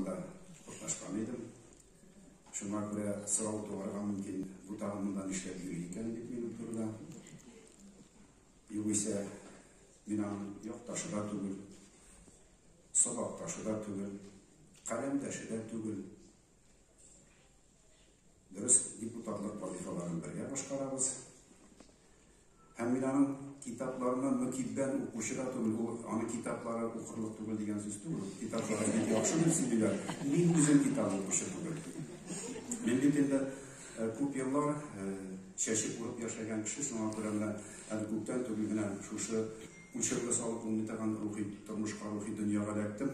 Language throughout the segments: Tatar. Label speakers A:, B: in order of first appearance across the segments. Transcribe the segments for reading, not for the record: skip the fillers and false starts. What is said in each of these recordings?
A: Казанда катнашкан идем. Шуңа күрә сорау туарга мөмкин, бу тагын монда нишләп йөри икән дип минем турыда. Югыйсә, мин аның якташы да түгел, сабакташы да түгел, каләмдәше дә түгел. Дөрес, депутатлык вазифаларын бергә башкарабыз. Һәм мин аның китапларына мөкиббән укучы да түгел, ул аның китаплары укырлык түгел дигән сүз түгел. Китаплары бик яхшы дип сөйлиләр. Мин үзем китап укучы түгел. Мин бит инде күп еллар чәчеп урып яшәгән кеше, шуңа күрә менә әле күптән түгел генә шушы үлчәүгә салып булмый торган рухи тормышка, рухи дөньяга эләктем.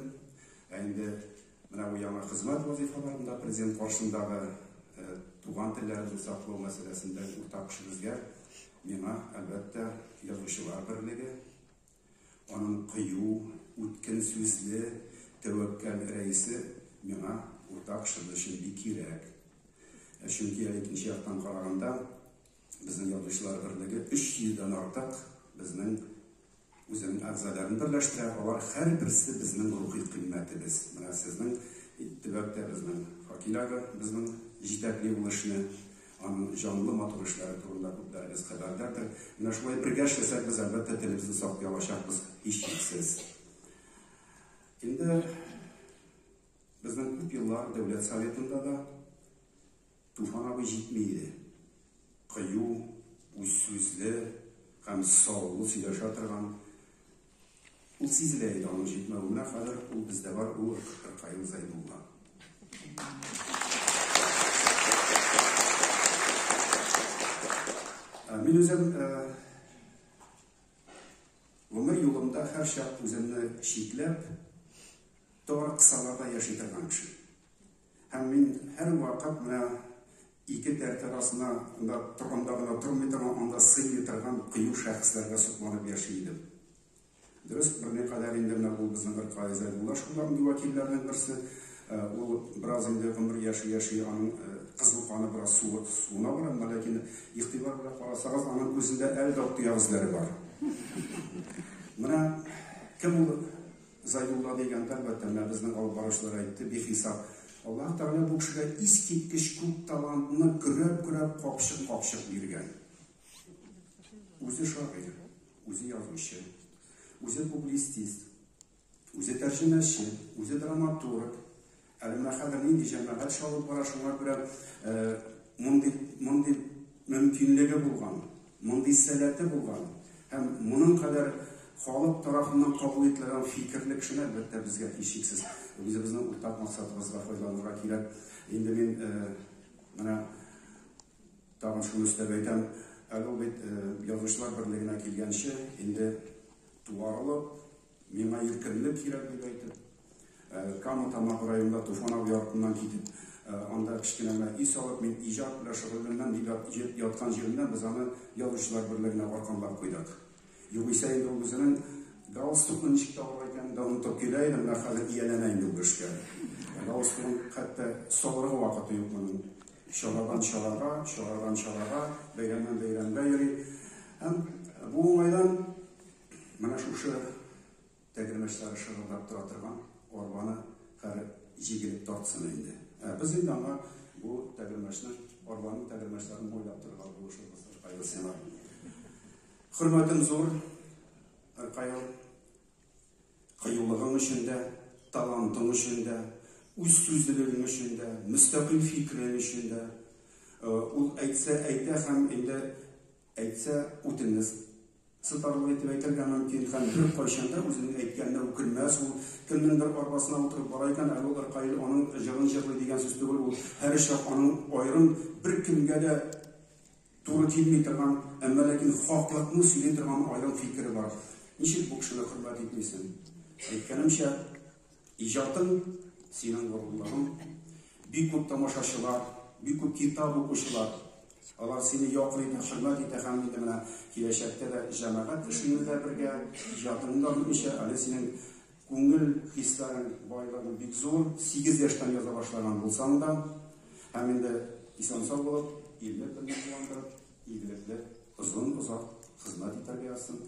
A: Ә инде менә бу яңа хезмәт вазифаларында президент каршындагы туган телләребезне саклау мәсьәләсендә уртак эшебезгә миңа, әлбәттә, Язучылар берлеге, аның кыю, үткен сүзле, тәвәккәл рәисе миңа уртак эшебез өчен бик кирәк. Чөнки әле икенче яктан караганда, безнең Язучылар берлеге 300 дән артык безнең үзенең әгъзаларын берләштерә, алар һәрберсе безнең рухи кыйммәтебез. Менә сезнең төбәктә безнең Факил ага безнең җитәкли ул эшне, аның җанлы матур эшләре турында күпләрегез хәбәрдардыр. Менә шулай бергә эшләсәк, без әлбәттә телебезне саклый алачакбыз, һичшиксез. Инде безнең күп еллар Дәүләт Советында да Туфан абый җитми иде. Кыю, үзсүзле һәм саллы сөйләшә торган. Ул сизелә иде аның җитмәве. Менә хәзер ул бездә бар, ул Ркаил Зәйдулла. Мин үзем гомер юлымда һәрчак үземне чикләп, тар кысаларда яши торган кеше. Һәм мин һәрвакыт менә ике тәртә арасында анда торганда гына тормый торган, анда сыймый торган кыю шәхесләргә сокланып яши идем. Дөрес, берникадәр инде менә ул безнең Ркаил Зәйдулла шуларның вәкилләренең берсе. Ул бераз инде гомер яши-яши аның кызыл каны бераз суына бара, әмма ләкин игътибар белән карасагыз, аның күзендә әле дә тояк эзләре бар. Менә кем ул Зайдулла дигәндә, әлбәттә, менә безнең алып баручылар әйтте, бихисап. Аллаһ Тәгалә бу кешегә искиткеч күп талантны көрәп-көрәп капчык-капчык биргән. Үзе шагыйрь, үзе язучы, үзе публицист, үзе тәрҗемәче, үзе драматург. Әле менә хәзер нинди җәмәгать эше алып бара, шуңа күрә мондый, мондый мөмкинлеге булган, мондый сәләте булган һәм моның кадәр халык тарафыннан кабул ителгән фикерле кешене, әлбәттә, безгә һичшиксез үзебезнең уртак максатыбызга файдаланырга кирәк. Инде мин менә тагын шуны өстәп әйтәм, әле ул бит Язучылар берлегенә килгәнче инде туарылып, Миңа иркенлек кирәк дип әйтеп, Кама Тамагы районында Туфан абый артыннан китеп, анда кечкенә генә өй салып, мин иҗат белән шөгыльләнәм дип яткан җиреннән без аны Язучылар берлегенә арканлап куйдык. Югыйсә инде ул үзенең галстукны ничек тагырга икәнен дә онытып килә иде, менә хәзер ияләнә инде ул эшкә. Галстугын хәтта салырга вакыты юк моның. Чарадан чарага, чарадан чарага, бәйрәмнән бәйрәмгә йөри. Һәм бу уңайдан Менә шушы тәгәрмәчләре шыгырдап тора торган арбаны хәзер җигелеп тартсын инде. Ә без инде аңа бу тәгәрмәчнең, арбаның тәгәрмәчләрен майлап торырга булышырбыз, Ркаил, сиңа. Хөрмәтем зур, Ркаил. Кыюлыгың өчен дә, талантың өчен дә, үз сүзлелегең өчен дә, мөстәкыйль фикерең өчен дә. Ул әйтсә әйтә һәм инде әйтсә үтенне сытарлык итеп әйтергә мөмкин һәм беркайчан да үзенең әйткәненә үкенмәс. Ул кемнеңдер арбасына утырып бара икән, әле ул Ркаил аның җырын җырлый дигән сүз түгел, ул һәрчак аның аерым беркемгә дә туры килми торган, әмма ләкин хаклыкны сөйли торган аерым фикере бар. Ничек бу кешене хөрмәт итмисең? Әйткәнемчә, Иҗатың, синең горурлыгың. Бик күп тамашачылар, бик күп китап укучылар, алар сине якын итә, хөрмәт итә һәм инде менә киләчәктә дә җәмәгать эшеңне дә бергә, иҗатыңны да онытмыйча, әле синең күңел хисләрең, байлыгың бик зур, 8 яшьтән яза башлаган булсаң да, һәм инде исән-сау булып, илне-көнне куандырып, игелекле, озын-озак хезмәт итәргә язсын.